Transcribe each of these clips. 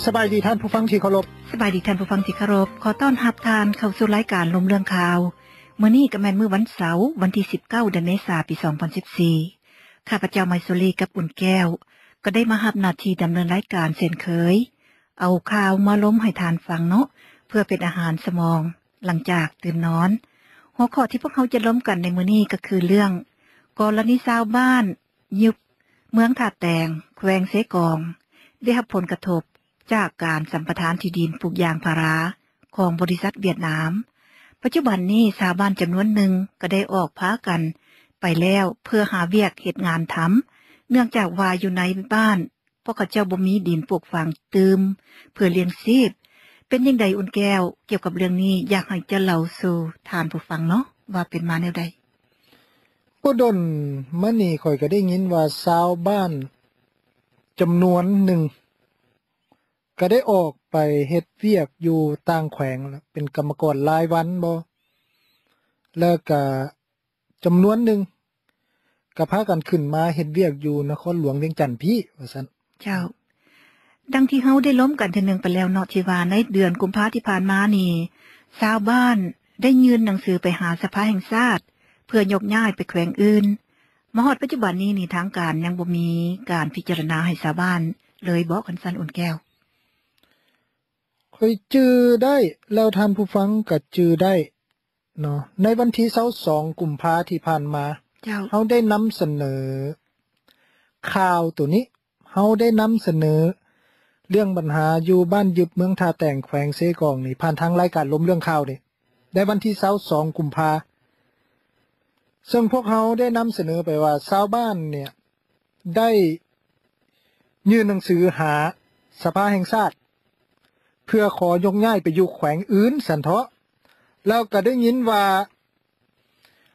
ສະບາຍດີທ່ານຜູ້ຟັງທີ່ເຄົາລົບ. ສະບາຍດີທ່ານຜູ້ຟັງທີ່ເຄົາລົບ. ຂໍຕ້ອນຮັບທ່ານເຂົ້າສູ່ລາຍການລົມເລື່ອງຂ່າວ. ມື້ນີ້ກໍແມ່ນມື້ວັນເສົາ, ວັນທີສິບເກົ້າ ເດືອນເມສາ ປີສອງພັນສິບສີ່. ຂ້າພະເຈົ້າ ໄມຊູລີ ກັບອຸ່ນແກ້ວ ກໍໄດ້ມາຮັບໜ້າທີ່ດຳເນີນລາຍການເຊັ່ນເຄີຍ. ເອົາຂ່າວມາລົມໃຫ້ທ່ານຟັງເນາະ, ເພື່ອເປັນອາຫານສະໝອງຫຼັງຈາກຕື່ນນອນ. ຫົວຂໍ້ທີ່ພວກເຮົາຈະລົມກັນໃນມື້ນີ້ກໍຄືເລື່ອງ ກໍລະນີຊາວບ້ານ ຍຶບ ເມືອງທ່າແຕງ ແຂວງເຊກອງ ໄດ້ຮັບຜົນກະທົບຈາກການສຳປະທານທີ່ດິນປູກຢາງພາລາຂອງບໍລິສັດຫວຽດນາມ. ປັດຈຸບັນນີ້ຊາວບ້ານຈຳນວນໜຶ່ງກໍໄດ້ອອກພາກັນໄປແລ້ວ ເພື່ອຫາວຽກເຮັດງານທຳ ເນື່ອງຈາກວ່າຢູ່ໃນບ້ານ ພວກເຂົາເຈົ້າບໍ່ມີດິນປູກຝັງຕື່ມເພື່ອລ້ຽງຊີບ. ເປັນຈັ່ງໃດອຸ່ນແກ້ວ ກ່ຽວກັບເລື່ອງນີ້ ຢາກໃຫ້ເຈົ້າເລົ່າສູ່ທ່ານຜູ້ຟັງເນາະ ວ່າເປັນມາແນວໃດ? ບໍ່ດົນມານີ້ ຂ້ອຍກໍໄດ້ຍິນວ່າຊາວບ້ານຈຳນວນໜຶ່ງກໍໄດ້ອອກໄປເຮັດວຽກຢູ່ຕ່າງແຂວງ ເປັນກຳມະກອນລາຍວັນບໍ ແລ້ວກະຈຳນວນໜຶ່ງກໍພາກັນຂຶ້ນມາເຮັດວຽກຢູ່ນະຄອນຫຼວງວຽງຈັນພີ້ ວ່າຊັ້ນ. ເຈົ້າ. ດັ່ງທີ່ເຮົາໄດ້ລົມກັນເທື່ອໜຶ່ງໄປແລ້ວເນາະ ທີ່ວ່າໃນເດືອນກຸມພາທີ່ຜ່ານມານີ້ ຊາວບ້ານໄດ້ຍື່ນໜັງສືໄປຫາສະພາແຫ່ງຊາດ ເພື່ອຍົກຍ້າຍໄປແຂວງອື່ນ. ມາຮອດປັດຈຸບັນນີ້ນີ້ ທາງການຍັງບໍ່ມີການພິຈາລະນາໃຫ້ຊາວບ້ານເລີຍບໍ ຄັນຊັ້ນອຸ່ນແກ້ວ? ຂ້ອຍຈື່ໄດ້ ແລ້ວທ່ານຜູ້ຟັງກໍຈື່ໄດ້ເນາະ. ໃນວັນທີຊາວສອງ ກຸມພາທີ່ຜ່ານມາ ເຈົ້າ. ເຮົາໄດ້ນຳສະເໜີຂ່າວໂຕນີ້ ເຮົາໄດ້ນຳສະເໜີເລື່ອງບັນຫາຢູ່ບ້ານຍຶບ ເມືອງທ່າແຕງ ແຂວງເຊກອງນີ້ ຜ່ານທາງລາຍການລົມເລື່ອງຂ່າວນີ້ ໃນວັນທີຊາວສອງ ກຸມພາ ເຊິ່ງພວກເຮົາໄດ້ນຳສະເໜີໄປວ່າ ຊາວບ້ານເນ່ຍໄດ້ຍື່ນໜັງສືຫາສະພາແຫ່ງຊາດ ເພື່ອຂໍຍົກຍ້າຍໄປຢູ່ແຂວງອື່ນຊັ້ນເທາະ. ແລ້ວກໍໄດ້ຍິນວ່າ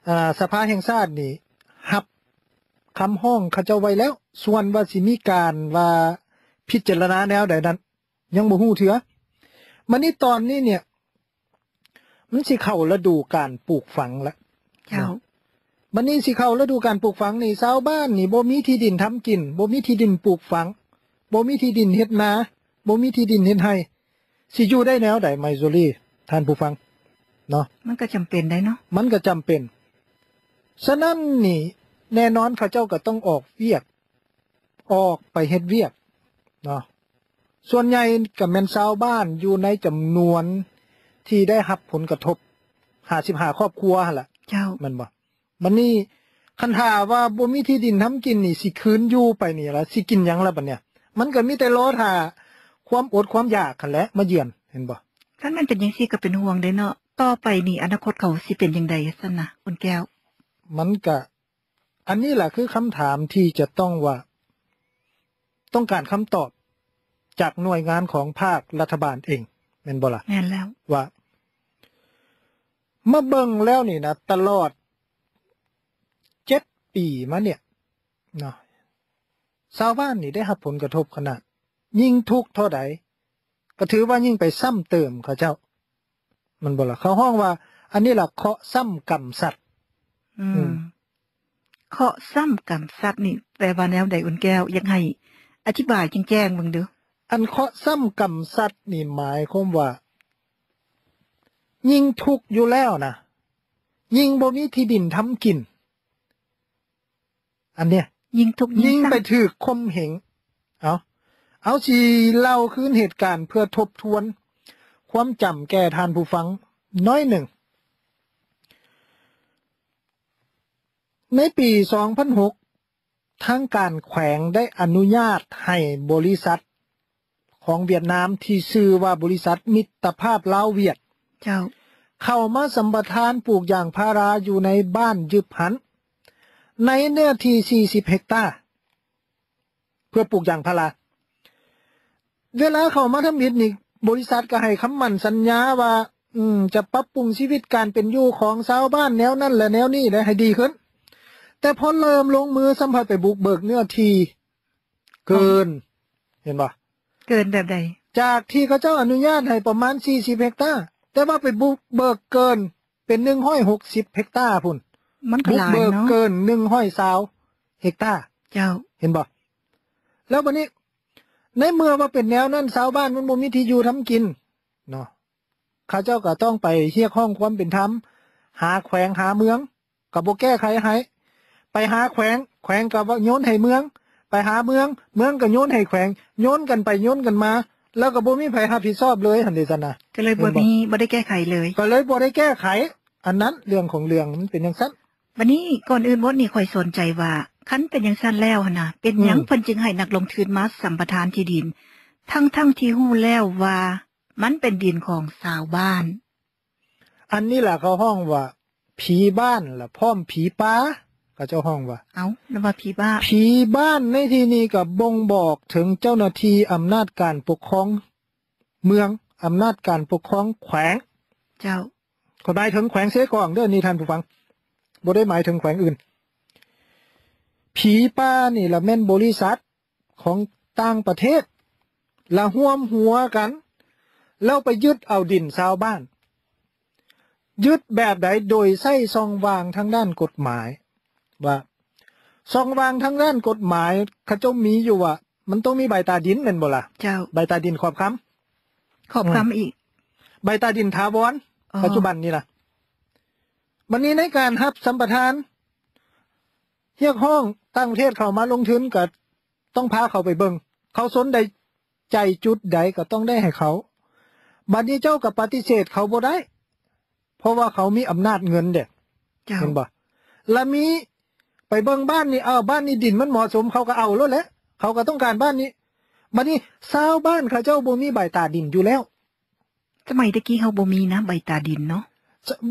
ອາ ສະພາແຫ່ງຊາດນີ້ຮັບຄຳຮ້ອງເຂົາເຈົ້າໄວ້ແລ້ວ, ສ່ວນວ່າຊິມີການວ່າພິຈາລະນາແນວໃດນັ້ນ ຍັງບໍ່ຮູ້ເທື່ອ. ບັດນີ້ຕອນນີ້ເນ່ຍ ມັນຊິເຂົ້າລະດູການປູກຝັງລະ. ເຈົ້າ. ບັດນີ້ຊິເຂົ້າລະດູການປູກຝັງນີ້ ຊາວບ້ານນີ້ບໍ່ມີທີ່ດິນທຳກິນ, ບໍ່ມີທີ່ດິນປູກຝັງ, ບໍ່ມີທີ່ດິນເຮັດນາ, ບໍ່ມີທີ່ດິນເຮັດໄຮ່, ຊິຢູ່ໄດ້ແນວໃດ ໄມຊູລີ ທ່ານຜູ້ຟັງເນາະ? ມັນກໍຈຳເປັນໄດ໋ເນາະ. ມັນກໍຈຳເປັນ. ສະນັ້ນນີ້ ແນ່ນອນເຂົາເຈົ້າກໍຕ້ອງອອກວຽກ, ອອກໄປເຮັດວຽກເນາະ. ສ່ວນໃຫຍ່ກໍແມ່ນຊາວບ້ານຢູ່ໃນຈຳນວນທີ່ໄດ້ຮັບຜົນກະທົບ ຫ້າສິບຫ້າຄອບຄົວຫັ້ນລະ. ເຈົ້າ. ແມ່ນບໍ່? ບັດນີ້ ຄັນຖ້າວ່າບໍ່ມີທີ່ດິນທຳກິນນີ້ ຊິຄືນຢູ່ໄປນີ້ລະ ຊິກິນຫຍັງລະບັດເນີ້ຍ? ມັນກໍມີແຕ່ລໍຖ້າຄວາມອົດຄວາມຢາກຫັ້ນແຫຼະມາເຢືອນ, ເຫັນບໍ່? ຄັນແມ່ນເປັນຈັ່ງຊີ້ກໍເປັນຫ່ວງເດ້ເນາະ, ຕໍ່ໄປນີ້ອະນາຄົດເຂົາຊິເປັນຈັ່ງໃດຊັ້ນນະ ອຸ່ນແກ້ວ? ມັນກະ ອັນນີ້ລະຄືຄຳຖາມທີ່ຈະຕ້ອງວ່າ ຕ້ອງການຄຳຕອບຈາກໜ່ວຍງານຂອງພາກລັດຖະບານເອງ ແມ່ນບໍ່ລະ? ແມ່ນແລ້ວ. ວ່າ ມາເບິ່ງແລ້ວນີ້ນະ ຕະຫຼອດເຈັດປີມາເນີ້ຍເນາະ ຊາວບ້ານນີ້ໄດ້ຮັບຜົນກະທົບຂະໜາດ, ຍິ່ງທຸກເທົ່າໃດ ກໍຖືວ່າຍິ່ງໄປຊ້ຳເຕີມເຂົາເຈົ້າ ແມ່ນບໍ່ລະ? ເຂົາຮ້ອງວ່າ ອັນນີ້ລະເຄາະຊ້ຳກຳສັດ. ອືມ ອືມ ເຄາະຊ້ຳກຳສັດນີ້ແປວ່າແນວໃດ ອຸ່ນແກ້ວ? ຢາກໃຫ້ອະທິບາຍແຈ້ງໆເບິ່ງດູ. ອັນເຄາະຊ້ຳກຳສັດນີ້ໝາຍຄວາມວ່າ ຍິ່ງທຸກຢູ່ແລ້ວນະ ຍິ່ງບໍ່ມີທີ່ດິນທຳກິນ. ອັນເນີ້ຍ ຍິ່ງທຸກຍິ່ງ ຍິ່ງໄປຖືກຂົ່ມເຫງ. ເອົາ ເອົາ ຊິເລົ່າຄືນເຫດການເພື່ອທົບທວນຄວາມຈຳແກ່ທ່ານຜູ້ຟັງໜ້ອຍໜຶ່ງ. ໃນປີສອງພັນຫົກ ທາງການແຂວງໄດ້ອະນຸຍາດໃຫ້ບໍລິສັດ ຂອງຫວຽດນາມທີ່ຊື່ວ່າບໍລິສັດມິດຕະພາບລາວຫວຽດ ເຈົ້າ ເຂົ້າມາສຳປະທານປູກຢາງພາລາຢູ່ໃນບ້ານຍຶບຫັ້ນ ໃນເນື້ອທີ່ສີ່ສິບເຮັກຕາ ເພື່ອປູກຢາງພາລາ. ເວລາເຂົ້າມາທຳອິດນີ້ ບໍລິສັດກໍໃຫ້ຄຳໝັ້ນສັນຍາວ່າ ອືມ ຈະປັບປຸງຊີວິດການເປັນຢູ່ຂອງຊາວບ້ານແນວນັ້ນ ແລະ ແນວນີ້ ແລະ ໃຫ້ດີຂຶ້ນ. ແຕ່ພໍເລີ່ມລົງມືຊ້ຳພັດໄປບຸກເບີກເນື້ອທີ່ ເກີນ ເຫັນບໍ່? ເກີນແບບໃດ? ຈາກທີ່ເຂົາເຈົ້າອະນຸຍາດໃຫ້ປະມານສີ່ສິບເຮັກຕາ ແຕ່ວ່າໄປບຸກເບີກເກີນ ເປັນໜຶ່ງຮ້ອຍຫົກສິບເຮັກຕາພຸ້ນ. ມັນກໍຫຼາຍເນາະ ບຸກເບີກເກີນໜຶ່ງຮ້ອຍຊາວເຮັກຕາ. ເຈົ້າ. ເຫັນບໍ່? ແລ້ວບັດນີ້ ໃນເມື່ອວ່າເປັນແນວນັ້ນ ຊາວບ້ານມັນບໍ່ມີທີ່ຢູ່ທຳກິນເນາະ ເຂົາເຈົ້າກໍຕ້ອງໄປຮຽກຮ້ອງຄວາມເປັນທຳ ຫາແຂວງຫາເມືອງ ກໍບໍ່ແກ້ໄຂໃຫ້ ໄປຫາແຂວງ ແຂວງກໍໂຍນໃຫ້ເມືອງ ໄປຫາເມືອງ ເມືອງກໍໂຍນໃຫ້ແຂວງ ໂຍນກັນໄປໂຍນກັນມາ ແລ້ວກໍບໍ່ມີໃຜຮັບຜິດຊອບເລີຍຫັ້ນເດຊັ້ນນະ ກໍເລີຍບໍ່ມີ ບໍ່ໄດ້ແກ້ໄຂເລີຍ ກໍເລີຍບໍ່ໄດ້ແກ້ໄຂ ອັນນັ້ນເລື່ອງຂອງເລື່ອງມັນເປັນຈັ່ງຊັ້ນ. ບັດນີ້ກ່ອນອື່ນໝົດນີ້ ຂ້ອຍສົນໃຈວ່າ ຄັນເປັນຈັ່ງຊັ້ນແລ້ວຫັ້ນນະ ເປັນຫຍັງ ອືມ ເພິ່ນຈຶ່ງໃຫ້ນັກລົງທຶນມາສຳປະທານທີ່ດິນ ທັງໆທີ່ຮູ້ແລ້ວວ່າມັນເປັນດິນຂອງຊາວບ້ານ? ອັນນີ້ລະເຂົາຮ້ອງວ່າ ຜີບ້ານລະພ້ອມຜີປ່າ ເຂົາເຈົ້າຮ້ອງວ່າ ເອົ້າ ແລ້ວວ່າຜີບ້ານ ຜີບ້ານໃນທີ່ນີ້ກໍບົ່ງບອກເຖິງເຈົ້າໜ້າທີ່ອຳນາດການປົກຄອງເມືອງ ອຳນາດການປົກຄອງແຂວງ ເຈົ້າ ຂ້ອຍໝາຍເຖິງແຂວງເຊກອງເດີນີ້ທ່ານຜູ້ຟັງ ບໍ່ໄດ້ໝາຍເຖິງແຂວງອື່ນ. ຜີປ່ານີ້ລະແມ່ນບໍລິສັດຂອງຕ່າງປະເທດ ລະຮ່ວມຫົວກັນ ແລ້ວໄປຍຶດເອົາດິນຊາວບ້ານ ຍຶດແບບໃດ ໂດຍໃຊ້ຊ່ອງວ່າງທາງດ້ານກົດໝາຍ ວ່າຊ່ອງວ່າງທາງດ້ານກົດໝາຍ ເຂົາເຈົ້າມີຢູ່ວ່າ ມັນຕ້ອງມີໃບຕາດິນແມ່ນບໍ່ລະ? ເຈົ້າ ໃບຕາດິນຂອບຄຳ ຂອບຄຳ ອືມ ອີກ ໃບຕາດິນຖາວອນ ອໍ ປັດຈຸບັນນີ້ນະ ບັດນີ້ໃນການຮັບສຳປະທານ ຮຽກຮ້ອງຕ່າງປະເທດເຂົ້າມາລົງທຶນ ກໍຕ້ອງພາເຂົາໄປເບິ່ງ ເຂົາສົນໃຈຈຸດໃດກໍຕ້ອງໄດ້ໃຫ້ເຂົາ ບັດນີ້ເຈົ້າກໍປະຕິເສດເຂົາບໍ່ໄດ້ ເພາະວ່າເຂົາມີອຳນາດເງິນເດ້ ເຈົ້າ ເຫັນບໍ່? ລະມີໄປເບິ່ງບ້ານນີ້ ເອົາ ບ້ານນີ້ດິນມັນເໝາະສົມ ເຂົາກໍເອົາໂລດແຫຼະ ເຂົາກໍຕ້ອງການບ້ານນີ້ ບັດນີ້ຊາວບ້ານເຂົາເຈົ້າບໍ່ມີໃບຕາດິນຢູ່ແລ້ວ. ສະໄໝແຕ່ກີ້ເຮົາບໍ່ມີນະ ໃບຕາດິນເນາະ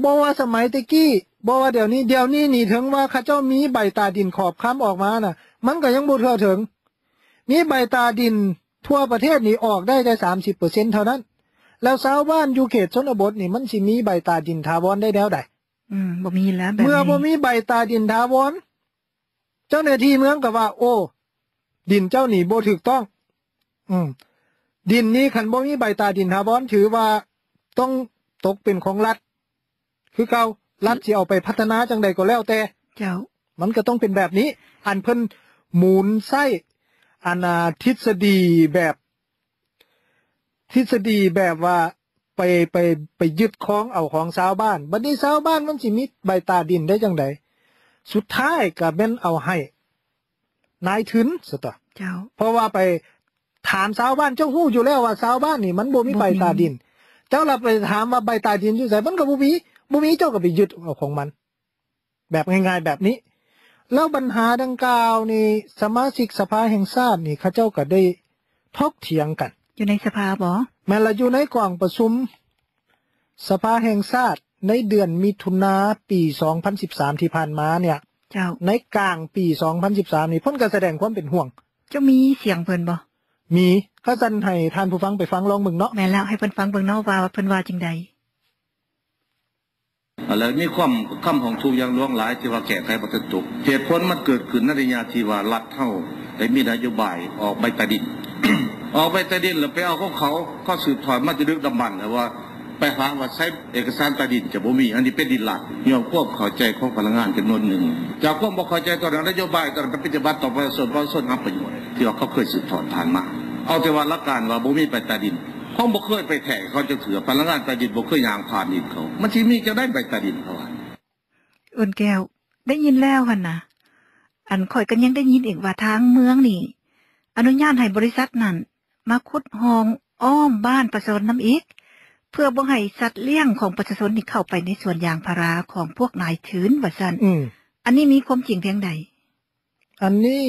ບໍ່ວ່າສະໄໝແຕ່ກີ້ ບໍ່ວ່າດຽວນີ້ ດຽວນີ້ນີ້ ເຖິງວ່າເຂົາເຈົ້າມີໃບຕາດິນຂອບຄຳອອກມານະ ມັນກໍຍັງບໍ່ທົ່ວເຖິງ ມີໃບຕາດິນທົ່ວປະເທດນີ້ອອກໄດ້ແຕ່ສາມສິບເປີເຊັນເທົ່ານັ້ນ ແລ້ວຊາວບ້ານຢູ່ເຂດຊົນນະບົດນີ້ ມັນຊິມີໃບຕາດິນຖາວອນໄດ້ແນວໃດ? ອືມ ບໍ່ມີແລ້ວແບບນີ້ ເມື່ອບໍ່ມີໃບຕາດິນຖາວອນ ເຈົ້າໜ້າທີ່ເມືອງກໍວ່າ ໂອ້ ດິນເຈົ້ານີ້ບໍ່ຖືກຕ້ອງ ອືມ ດິນນີ້ຄັນບໍ່ມີໃບຕາດິນຖາວອນ ຖືວ່າຕ້ອງຕົກເປັນຂອງລັດຄືເກົ່າ ລັດຊິເອົາໄປພັດທະນາຈັ່ງໃດກໍແລ້ວແຕ່ ເຈົ້າ ມັນກໍຕ້ອງເປັນແບບນີ້ ອັນເພິ່ນໝູນໃຊ້ ອັນ ອ່າ ທິດສະດີແບບ ທິດສະດີແບບວ່າໄປ ໄປ ໄປຍຶດຄອງເອົາຂອງຊາວບ້ານ ບັດນີ້ຊາວບ້ານມັນຊິມີໃບຕາດິນໄດ້ຈັ່ງໃດ? ສຸດທ້າຍກໍແມ່ນເອົາໃຫ້ນາຍທຶນຊະຕົວະ ເຈົ້າ ເພາະວ່າໄປຖາມຊາວບ້ານ ເຈົ້າຮູ້ຢູ່ແລ້ວວ່າຊາວບ້ານນີ້ມັນບໍ່ມີໃບຕາດິນ ບໍ່ມີ ເຈົ້າລະໄປຖາມວ່າໃບຕາດິນຢູ່ໃສ ມັນກໍບໍ່ມີ ບໍ່ມີ ເຈົ້າກໍໄປຍຶດເອົາຂອງມັນ ແບບງ່າຍໆແບບນີ້ ແລ້ວບັນຫາດັ່ງກ່າວນີ້ ສະມາຊິກສະພາແຫ່ງຊາດນີ້ ເຂົາເຈົ້າກໍໄດ້ຖອກຖຽງກັນ ຢູ່ໃນສະພາບໍ? ແມ່ນລະ ຢູ່ໃນກອງປະຊຸມສະພາແຫ່ງຊາດ ໃນເດືອນມິຖຸນາ ປີສອງພັນສິບສາມ ທີ່ຜ່ານມາເນີ້ຍ ເຈົ້າ ໃນກາງປີສອງພັນສິບສາມນີ້ ເພິ່ນກໍສະແດງຄວາມເປັນຫ່ວງ ເຈົ້າມີສຽງເພິ່ນບໍ? ມີ ຄັນຊັ້ນໃຫ້ທ່ານຜູ້ຟັງໄປຟັງລອງເບິ່ງເນາະ ແມ່ນແລ້ວ ໃຫ້ເພິ່ນຟັງເບິ່ງເນາະວ່າເພິ່ນວ່າຈັ່ງໃດ. ແລ້ວມີຄວາມຄຳຮ້ອງທຸກຢ່າງຫຼວງຫຼາຍທີ່ວ່າແກ້ໄຂບໍ່ທັນຕົກ ເຫດຜົນມັນເກີດຂຶ້ນໃນໄລຍະທີ່ວ່າລັດເຮົາໄດ້ມີນະໂຍບາຍອອກໃບຕາດິນ ອອກໃບຕາດິນແລ້ວໄປເອົາຂອງເຂົາ ເຂົາສືບທອດມາແຕ່ດຶກດຳບັນ ແລ້ວວ່າໄປຫາວ່າໃສເອກະສານຕາດິນຈະບໍ່ມີ ອັນນີ້ເປັນດິນລັດ ຍ້ອນຄວາມເຂົ້າໃຈຂອງພະນັກງານຈຳນວນໜຶ່ງ ຈາກຄວາມບໍ່ເຂົ້າໃຈຕໍ່ນະໂຍບາຍ ຕໍ່ປະຕິບັດຕໍ່ປະຊາຊົນ ປະຊາຊົນຮັບປະໂຫຍດທີ່ວ່າເຂົາເຄີຍສືບທອດຜ່ານມາ ເອົາແຕ່ວ່າຫຼັກການວ່າບໍ່ມີໃບຕາດິນ ເຂົາບໍ່ເຄີຍໄປແທກເຂົາຈັກເທື່ອ ພະນັກງານໃຕ້ດິນບໍ່ເຄີຍຍ່າງຜ່ານດິນເຂົາ ມັນຊິມີຈັ່ງໃດໃບຕາດິນເຂົາວ່າ. ເອີ້ນແກ້ວ ໄດ້ຍິນແລ້ວຫັ້ນນະ ອັນຂ້ອຍກໍຍັງໄດ້ຍິນອີກວ່າທາງເມືອງນີ້ອະນຸຍາດໃຫ້ບໍລິສັດນັ້ນມາຂຸດຮ່ອງອ້ອມບ້ານປະຊາຊົນນຳອີກ ເພື່ອບໍ່ໃຫ້ສັດລ້ຽງຂອງປະຊາຊົນນີ້ເຂົ້າໄປໃນສວນຢາງພາລາຂອງພວກນາຍທຶນວ່າຊັ້ນ ອືມ ອັນນີ້ມີຄວາມຈິງພຽງໃດ? ອັນນີ້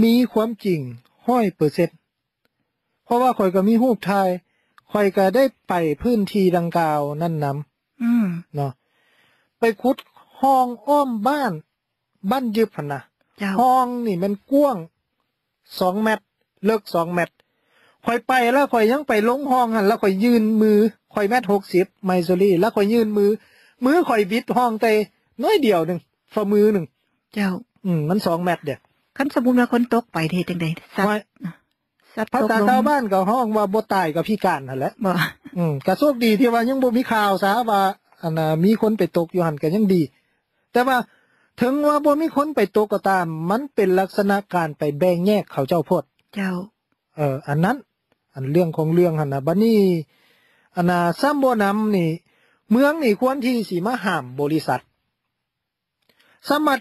ມີຄວາມຈິງຮ້ອຍເປີເຊັນ ເພາະວ່າຂ້ອຍກໍມີຮູບຖ່າຍ ຂ້ອຍກໍໄດ້ໄປພື້ນທີ່ດັ່ງກ່າວນັ້ນນຳ ອືມ ເນາະ ໄປຂຸດຮ່ອງອ້ອມບ້ານ ບ້ານຍຶບຫັ້ນນະ ເຈົ້າ ຮ່ອງນີ້ແມ່ນກວ້າງສອງແມັດ ເລິກສອງແມັດ ຂ້ອຍໄປແລ້ວ ຂ້ອຍຍັງໄປລົງຮ່ອງຫັ້ນ ແລ້ວຂ້ອຍຍື່ນມື ຂ້ອຍແມັດຫົກສິບ ໄມຊູຣີ ແລ້ວຂ້ອຍຍື່ນມື ມືຂ້ອຍບິດຮ່ອງແຕ່ໜ້ອຍດຽວໜຶ່ງ ຝ່າມືໜຶ່ງ ເຈົ້າ ອືມ ມັນສອງແມັດເດ້ ຄັນສົມມຸດວ່າຄົນຕົກໄປເຮັດຈັ່ງໃດ? ສັດ ສັດ ພາສາຊາວບ້ານກໍຮ້ອງວ່າບໍ່ຕາຍກໍພິການຫັ້ນແຫຼະ ບໍ່ ອືມ ກໍໂຊກດີທີ່ວ່າຍັງບໍ່ມີຂ່າວຊາວ່າ ອັນນ່າ ມີຄົນໄປຕົກຢູ່ຫັ້ນກໍຍັງດີ ແຕ່ວ່າເຖິງວ່າບໍ່ມີຄົນໄປຕົກກໍຕາມ ມັນເປັນລັກສະນະການໄປແບ່ງແຍກເຂົາເຈົ້າໂພດ ເຈົ້າ ເອີ ອັນນັ້ນ ອັນເລື່ອງຂອງເລື່ອງຫັ້ນນະ. ບັດນີ້ ອັນນ່າ ຊ້ຳບໍ່ນຳນີ້ ເມືອງນີ້ຄວນທີ່ຊິມາຫ້າມບໍລິສັດ ສາມາດ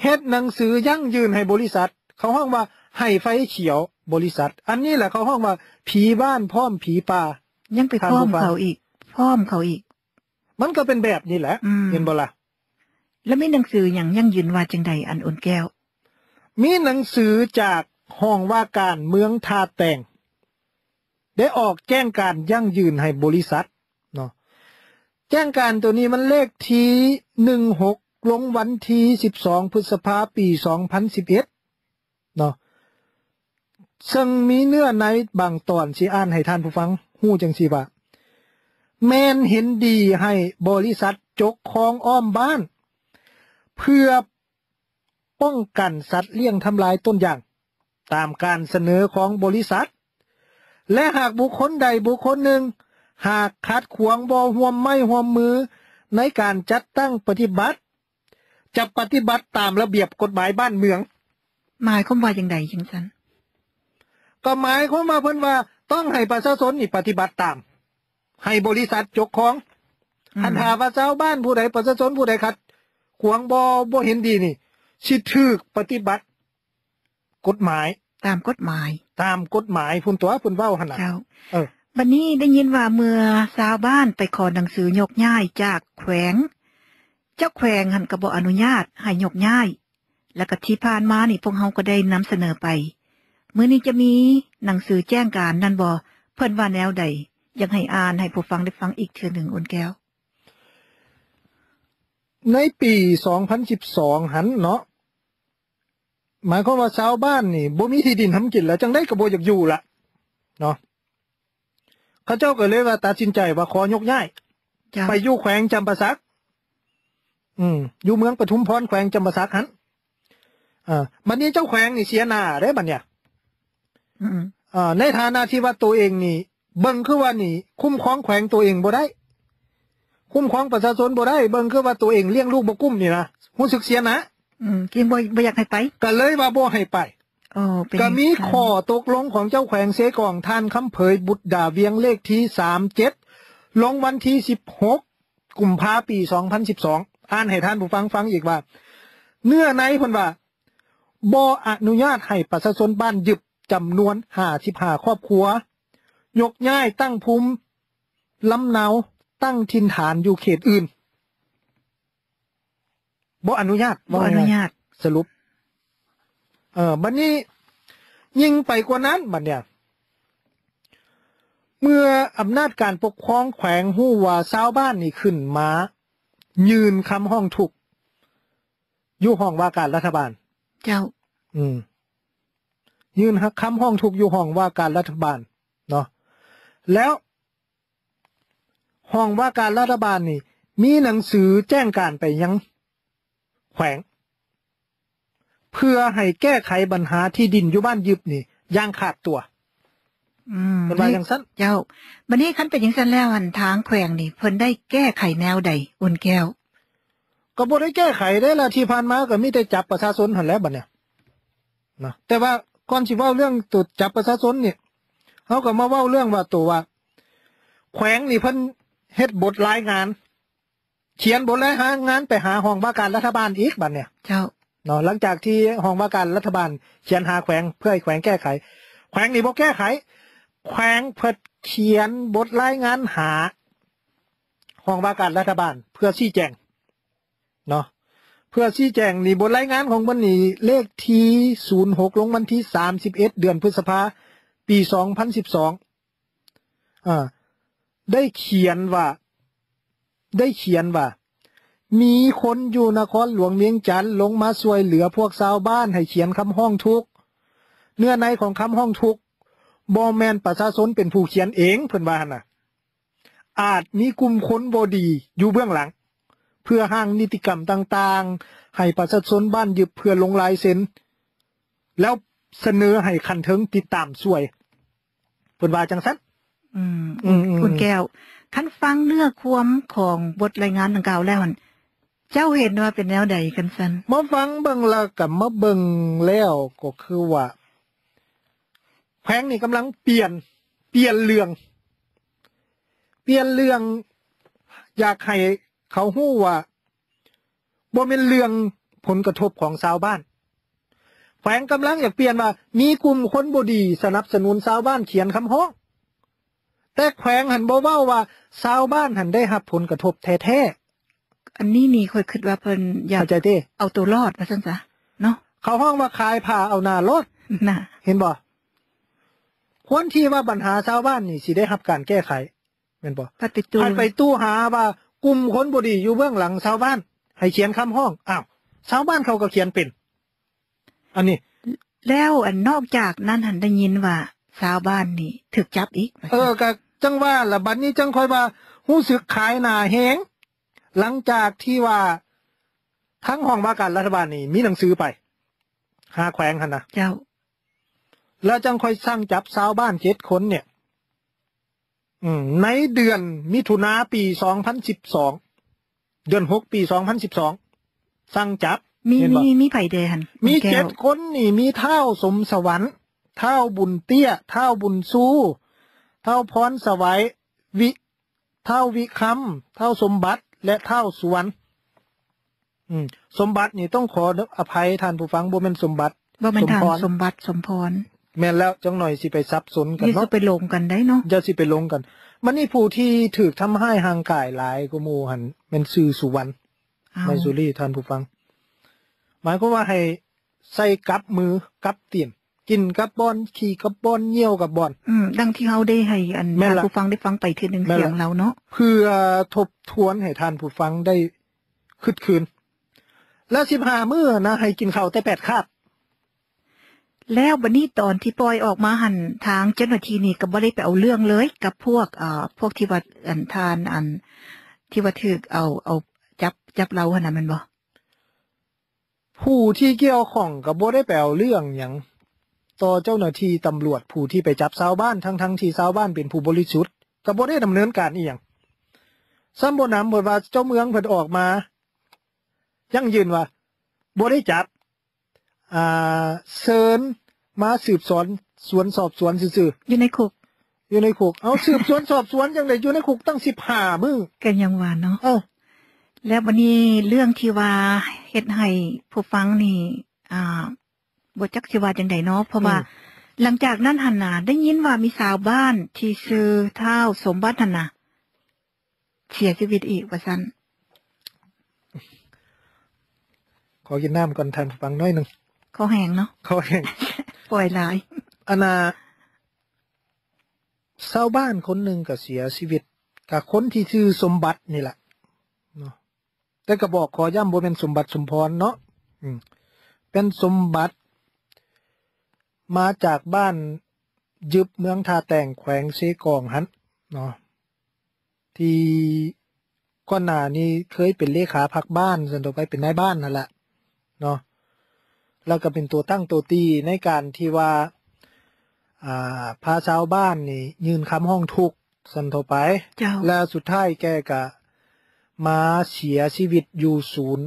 ເຮັດໜັງສືຢັ້ງຢືນໃຫ້ບໍລິສັດ ເຂົາຮ້ອງວ່າໃຫ້ໄຟຂຽວບໍລິສັດ. ອັນນີ້ແຫຼະເຂົາຮ້ອງວ່າຜີບ້ານພ້ອມຜີປ່າ. ຍັງໄປຟ້ອງເຂົາອີກ ຟ້ອງເຂົາອີກ. ມັນກໍເປັນແບບນີ້ແຫຼະ ອືມ ເຫັນບໍ່ລະ? ແລ້ວມີໜັງສືຫຍັງຢັ້ງຢືນວ່າຈັ່ງໃດ ອັນອຸ່ນແກ້ວ? ມີໜັງສືຈາກຫ້ອງວ່າການເມືອງທ່າແຕງ ໄດ້ອອກແຈ້ງການຢັ້ງຢືນໃຫ້ບໍລິສັດເນາະ. ແຈ້ງການໂຕນີ້ມັນເລກທີໜຶ່ງຫົກ ລົງວັນທີສິບສອງ ພຶດສະພາ ປີສອງພັນສິບເອັດ ເນາະ ເຊິ່ງມີເນື້ອໃນບາງຕອນ ຊິອ່ານໃຫ້ທ່ານຜູ້ຟັງຮູ້ຈັ່ງຊີ້ວ່າ ແມ່ນເຫັນດີໃຫ້ບໍລິສັດຈົກຄອງອ້ອມບ້ານ ເພື່ອປ້ອງກັນສັດລ້ຽງທຳລາຍຕົ້ນຢາງ ຕາມການສະເໜີຂອງບໍລິສັດ ແລະ ຫາກບຸກຄົນໃດບຸກຄົນໜຶ່ງ ຫາກຂັດຂວາງ ບໍ່ຮ່ວມໄມ້ຮ່ວມມືໃນການຈັດຕັ້ງປະຕິບັດ ຈະປະຕິບັດຕາມລະບຽບກົດໝາຍບ້ານເມືອງ. ໝາຍຄວາມວ່າຈັ່ງໃດຈັ່ງຊັ້ນ? ກໍໝາຍຄວາມວ່າເພິ່ນວ່າຕ້ອງໃຫ້ປະຊາຊົນນີ້ປະຕິບັດຕາມ ໃຫ້ບໍລິສັດຈົກຄອງ. ອືມ ຄັນຖ້າວ່າຊາວບ້ານຜູ້ໃດ ປະຊາຊົນຜູ້ໃດຂັດຂວາງ ບໍ່ ບໍ່ເຫັນດີນີ້ ຊິຖືກປະຕິບັດ ກົດໝາຍ ຕາມກົດໝາຍ ຕາມກົດໝາຍພຸ້ນຕົວະ ເພິ່ນເວົ້າຫັ້ນນະ. ເຈົ້າ ເອີ ບັດນີ້ໄດ້ຍິນວ່າເມື່ອຊາວບ້ານໄປຂໍໜັງສືຍົກຍ້າຍຈາກແຂວງ ເຈົ້າແຂວງຫັ້ນກໍບໍ່ອະນຸຍາດໃຫ້ຍົກຍ້າຍ ແລ້ວກໍທີ່ຜ່ານມານີ້ພວກເຮົາກໍໄດ້ນຳສະເໜີໄປ. ມື້ນີ້ຈະມີໜັງສືແຈ້ງການນັ້ນບໍ່? ເພິ່ນວ່າແນວໃດ? ຢາກໃຫ້ອ່ານໃຫ້ຜູ້ຟັງໄດ້ຟັງອີກເທື່ອໜຶ່ງ ອຸ່ນແກ້ວ. ໃນປີສອງພັນສິບສອງຫັ້ນເນາະ ໝາຍຄວາມວ່າຊາວບ້ານນີ້ບໍ່ມີທີ່ດິນທຳກິນແລ້ວ ຈັ່ງໃດກໍບໍ່ຢາກຢູ່ລະເນາະ. ເຂົາເຈົ້າກໍເລີຍວ່າຕັດສິນໃຈວ່າຂໍຍົກຍ້າຍ ເຈົ້າ ໄປຢູ່ແຂວງຈຳປາສັກ ອືມ ຢູ່ເມືອງປະທຸມພອນ ແຂວງຈຳປາສັກຫັ້ນ. ອາ ບັດນີ້ເຈົ້າແຂວງນີ້ເສຍໜ້າເດ້ບັດເນີ້ຍ. ອືມ ອາ ໃນຖານະທີ່ວ່າໂຕເອງນີ້ ເບິ່ງຄືວ່ານີ້ຄຸ້ມຄອງແຂວງໂຕເອງບໍ່ໄດ້ ຄຸ້ມຄອງປະຊາຊົນບໍ່ໄດ້ ເບິ່ງຄືວ່າໂຕເອງລ້ຽງລູກບໍ່ກຸ້ມນີ້ນະ ຮູ້ສຶກເສຍໜ້າ. ອືມ ຈຶ່ງບໍ່ ບໍ່ຢາກໃຫ້ໄປ ກໍເລີຍວ່າບໍ່ໃຫ້ໄປ. ອໍ ເປັນ ກໍມີ ອືມ ຂໍ້ຕົກລົງຂອງເຈົ້າແຂວງເຊກອງ ທ່ານຄຳເຜີຍ ບຸດດາວຽງ ເລກທີສາມເຈັດ ລົງວັນທີສິບຫົກ ກຸມພາ ປີສອງພັນສິບສອງ ອ່ານໃຫ້ທ່ານຜູ້ຟັງຟັງອີກວ່າ ເນື້ອໃນເພິ່ນວ່າ ບໍ່ອະນຸຍາດໃຫ້ປະຊາຊົນບ້ານຍຶບຈຳນວນຫ້າສິບຫ້າຄອບຄົວ ຍົກຍ້າຍຕັ້ງພູມລຳເນົາ ຕັ້ງຖິ່ນຖານຢູ່ເຂດອື່ນ. ບໍ່ອະນຸຍາດ ບໍ່ອະນຸຍາດ ສະຫຼຸບ. ເອີ ບັດນີ້ຍິ່ງໄປກວ່ານັ້ນ ບັດເນີ້ຍ ເມື່ອອຳນາດການປົກຄອງແຂວງຮູ້ວ່າຊາວບ້ານນີ້ຂຶ້ນມາຍື່ນຄຳຮ້ອງທຸກຢູ່ຫ້ອງວ່າການລັດຖະບານ. ເຈົ້າ. ອືມ ຍື່ນຄຳຮ້ອງທຸກຢູ່ຫ້ອງວ່າການລັດຖະບານເນາະ ແລ້ວ ຫ້ອງວ່າການລັດຖະບານນີ້ ມີໜັງສືແຈ້ງການໄປຍັງແຂວງ ເພື່ອໃຫ້ແກ້ໄຂບັນຫາທີ່ດິນຢູ່ບ້ານຍຶບນີ້ຢ່າງຂາດຕົວ. ອືມ ເພິ່ນວ່າຈັ່ງຊັ້ນ. ເຈົ້າ ບັດນີ້ຄັນເປັນຈັ່ງຊັ້ນແລ້ວ ອັນທາງແຂວງນີ້ເພິ່ນໄດ້ແກ້ໄຂແນວໃດ ອຸ່ນແກ້ວ? ກໍບໍ່ໄດ້ແກ້ໄຂເດ້ລະ ທີ່ຜ່ານມາກໍມີແຕ່ຈັບປະຊາຊົນຫັ້ນແຫຼະບັດນີ້ນະ. ແຕ່ວ່າກ່ອນຊິເວົ້າເລື່ອງໂຕຈັບປະຊາຊົນນີ້ ເຮົາກໍມາເວົ້າເລື່ອງວ່າໂຕວ່າ ແຂວງນີ້ເພິ່ນເຮັດບົດລາຍງານ ຂຽນບົດລາຍງານໄປຫາຫ້ອງວ່າການລັດຖະບານອີກບັດນີ້. ເຈົ້າ. ເນາະ ຫຼັງຈາກທີ່ຫ້ອງວ່າການລັດຖະບານຂຽນຫາແຂວງ ເພື່ອໃຫ້ແຂວງແກ້ໄຂ ແຂວງນີ້ບໍ່ແກ້ໄຂ ແຂວງເພິ່ນຂຽນບົດລາຍງານຫາຫ້ອງວ່າການລັດຖະບານເພື່ອຊີ້ແຈງ ເນາະ ເພື່ອຊີ້ແຈງນີ້ ບົດລາຍງານຂອງເພິ່ນນີ້ ເລກທີສູນຫົກ ລົງວັນທີສາມສິບເອັດ ເດືອນພຶດສະພາ ປີສອງພັນສິບສອງ ອາ ໄດ້ຂຽນວ່າ ໄດ້ຂຽນວ່າ ມີຄົນຢູ່ນະຄອນຫຼວງວຽງຈັນລົງມາຊ່ວຍເຫຼືອພວກຊາວບ້ານໃຫ້ຂຽນຄຳຮ້ອງທຸກ. ເນື້ອໃນຂອງຄຳຮ້ອງທຸກ ບໍ່ແມ່ນປະຊາຊົນເປັນຜູ້ຂຽນເອງ ເພິ່ນວ່າຫັ້ນນະ. ອາດມີກຸ່ມຄົນບໍ່ດີຢູ່ເບື້ອງຫຼັງ ເພື່ອຮ່າງນິຕິກຳຕ່າງໆ ໃຫ້ປະຊາຊົນບ້ານຍຶບເພື່ອລົງລາຍເຊັນ ແລ້ວສະເໜີໃຫ້ຂັ້ນເທິງຕິດຕາມຊ່ວຍ ເພິ່ນວ່າຈັ່ງຊັ້ນ. ອືມ ອືມໆໆ ຄຸນແກ້ວ ຄັນຟັງເນື້ອຄວາມຂອງບົດລາຍງານດັ່ງກ່າວແລ້ວຫັ້ນ ເຈົ້າເຫັນວ່າເປັນແນວໃດຄັນຊັ້ນ? ມາຟັງເບິ່ງແລ້ວ ກໍມາເບິ່ງແລ້ວກໍຄືວ່າ ແຂວງນີ້ກຳລັງປ່ຽນ ປ່ຽນເລື່ອງ ປ່ຽນເລື່ອງ ຢາກໃຫ້ເຂົາຮູ້ວ່າ ບໍ່ແມ່ນເລື່ອງຜົນກະທົບຂອງຊາວບ້ານ. ແຂວງກຳລັງຢາກປ່ຽນວ່າ ມີກຸ່ມຄົນບໍ່ດີສະໜັບສະໜູນຊາວບ້ານຂຽນຄຳຮ້ອງ, ແຕ່ແຂວງຫັ້ນບໍ່ເວົ້າວ່າຊາວບ້ານຫັ້ນໄດ້ຮັບຜົນກະທົບແທ້ໆ. ອັນນີ້ນີ້ຂ້ອຍຄິດວ່າເພິ່ນຢາກ ເຂົ້າໃຈຕິ? ເອົາໂຕລອດວ່າຊັ້ນຊະເນາະ. ເຂົາຮ້ອງວ່າຂາຍຜ້າເອົາໜ້າລອດ ນະ ເຫັນບໍ່? ຄວນທີ່ວ່າບັນຫາຊາວບ້ານນີ້ຊິໄດ້ຮັບການແກ້ໄຂ ແມ່ນບໍ່? ພັດໄປຕູ ພັດໄປຕູຫາວ່າກຸ່ມຄົນບໍ່ດີຢູ່ເບື້ອງຫຼັງຊາວບ້ານ ໃຫ້ຂຽນຄຳຮ້ອງ. ອ້າວ ຊາວບ້ານເຂົາກໍຂຽນເປັນ ອັນນີ້. ແລ້ວອັນນອກຈາກນັ້ນຫັ້ນ ໄດ້ຍິນວ່າຊາວບ້ານນີ້ຖືກຈັບອີກວ່າ ເອີ ກະຈັ່ງວ່າລະ ບັດນີ້ຈັ່ງຄ່ອຍວ່າຮູ້ສຶກຂາຍໜ້າແຮງ ຫຼັງຈາກທີ່ວ່າທາງຫ້ອງວ່າການລັດຖະບານນີ້ມີໜັງສືໄປຫາແຂວງຫັ້ນນະ ເຈົ້າ ແລ້ວຈັ່ງຄ່ອຍສັ່ງຈັບຊາວບ້ານເຈັດຄົນນີ້ ອືມ ໃນເດືອນມິຖຸນາປີສອງພັນສິບສອງ ເດືອນຫົກປີສອງພັນສິບສອງ ສັ່ງຈັບ. ມີ ເຫັນບໍ່? ມີ ມີໃຜແດ່ຫັ້ນ? ມີ ແກ້ວ ເຈັດຄົນນີ້ ມີທ້າວສົມສະຫວັນ, ທ້າວບຸນເຕ້ຍ, ທ້າວບຸນຊູ, ທ້າວພອນສະໄຫວ, ວິ ທ້າວວິຄຳ, ທ້າວສົມບັດ ແລະ ທ້າວສຸວັນ. ອືມ ສົມບັດນີ້ຕ້ອງຂໍອະໄພທ່ານຜູ້ຟັງ ບໍ່ແມ່ນສົມບັດ ບໍ່ແມ່ນທ່ານ ສົມພອນ ສົມບັດ ສົມພອນ. ແມ່ນແລ້ວ ຈັກໜ້ອຍຊິໄປສັບສົນກັນເນາະ ຢ່າຊິໄປຫຼົງກັນໄດ໋ເນາະ ຢ່າຊິໄປຫຼົງກັນ. ບັດນີ້ຜູ້ທີ່ຖືກທຳຮ້າຍຮ່າງກາຍຫຼາຍກວ່າໝູ່ຫັ້ນ ແມ່ນຊື່ສຸວັນ ອ້າວ ໄມຊູລີ ທ່ານຜູ້ຟັງ. ໝາຍຄວາມວ່າໃຫ້ໃສ່ກັບມືກັບຕີນ ກິນກັບບ່ອນ ຂີ້ກັບບ່ອນ ຍ່ຽວກັບບ່ອນ. ອືມ ດັ່ງທີ່ເຮົາໄດ້ໃຫ້ອັນ ແມ່ນລະ ທ່ານຜູ້ຟັງໄດ້ຟັງໄປເທື່ອໜຶ່ງ ແມ່ນລະ ສຽງລາວເນາະ ເພື່ອທົບທວນໃຫ້ທ່ານຜູ້ຟັງໄດ້ຄຶດຄືນ. ແລ້ວສິບຫ້າມື້ນະ ໃຫ້ກິນເຂົ້າແຕ່ແປດຄາບ. ແລ້ວບັດນີ້ຕອນທີ່ປ່ອຍອອກມາຫັ້ນ ທາງເຈົ້າໜ້າທີ່ນີ້ກໍບໍ່ໄດ້ໄປເອົາເລື່ອງເລີຍກັບພວກ ເອີ ພວກທີ່ວ່າ ອັນ ທ່ານ ອັນ ທີ່ວ່າຖືກເອົາ ເອົາ ຈັບ ຈັບລາວຫັ້ນນະ ແມ່ນບໍ່? ຜູ້ທີ່ກ່ຽວຂ້ອງກໍບໍ່ໄດ້ໄປເອົາເລື່ອງຫຍັງຕໍ່ເຈົ້າໜ້າທີ່ຕຳຫຼວດ ຜູ້ທີ່ໄປຈັບຊາວບ້ານ ທັງໆທີ່ຊາວບ້ານເປັນຜູ້ບໍລິສຸດ ກໍບໍ່ໄດ້ດຳເນີນການອີ່ຫຍັງ. ຊ້ຳບໍ່ໜຳເພິ່ນວ່າເຈົ້າເມືອງເພິ່ນອອກມາຢັ້ງຢືນວ່າບໍ່ໄດ້ຈັບ ອ່າ ເຊີນມາສືບສວນ ສວນສອບສວນຊື່ໆ ຢູ່ໃນຄຸກ ຢູ່ໃນຄຸກ. ເອົາ ສືບສວນສອບສວນຈັ່ງໃດ ຢູ່ໃນຄຸກຕັ້ງສິບຫ້າມື້ ກໍຍັງວ່າເນາະ. ເອີ ແລ້ວບັດນີ້ເລື່ອງທີ່ວ່າເຮັດໃຫ້ຜູ້ຟັງນີ້ ອ່າ ບໍ່ຈັກຊິວ່າຈັ່ງໃດເນາະ ເພາະວ່າ ອືມ ຫຼັງຈາກນັ້ນຫັ້ນນະ ໄດ້ຍິນວ່າມີຊາວບ້ານທີ່ຊື່ທ້າວສົມບັດຫັ້ນນະ ເສຍຊີວິດອີກວ່າຊັ້ນ. ຂໍກິນນ້ຳກ່ອນທ່ານຜູ້ຟັງໜ້ອຍໜຶ່ງ ຄໍແຫ້ງເນາະ ຄໍແຫ້ງ ປ່ອຍຫຼາຍ. ອັນນ່າ ຊາວບ້ານຄົນໜຶ່ງກໍເສຍຊີວິດ ກໍຄົນທີ່ຊື່ສົມບັດນີ້ແຫຼະເນາະ ແຕ່ກໍບອກຂໍຢ້ຳ ບໍ່ແມ່ນສົມບັດສົມພອນເນາະ ອືມ ເປັນສົມບັດ ມາຈາກບ້ານຍຶບ ເມືອງທ່າແຕງ ແຂວງເຊກອງຫັ້ນເນາະ ທີ່ກ່ອນໜ້ານີ້ເຄີຍເປັນເລຂາພັກບ້ານ ຊັ້ນຕໍ່ໄປເປັນນາຍບ້ານຫັ້ນລະເນາະ ແລ້ວກໍເປັນຕົວຕັ້ງຕົວຕີໃນການທີ່ວ່າ ອ່າ ພາຊາວບ້ານນີ້ຍື່ນຄຳຮ້ອງທຸກ ຊັ້ນທົ່ວໄປ ເຈົ້າ ແລະ ສຸດທ້າຍແກກະມາເສຍຊີວິດຢູ່ສູນ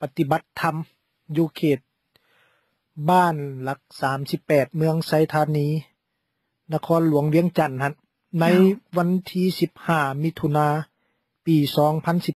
ປະຕິບັດທຳ ຢູ່ເຂດບ້ານຫຼັກສາມສິບແປດ ເມືອງໄຊທານີ ນະຄອນຫຼວງວຽງຈັນຫັ້ນ ໃນ ເຈົ້າ ວັນທີສິບຫ້າ ມິຖຸນາ ປີສອງພັນສິບ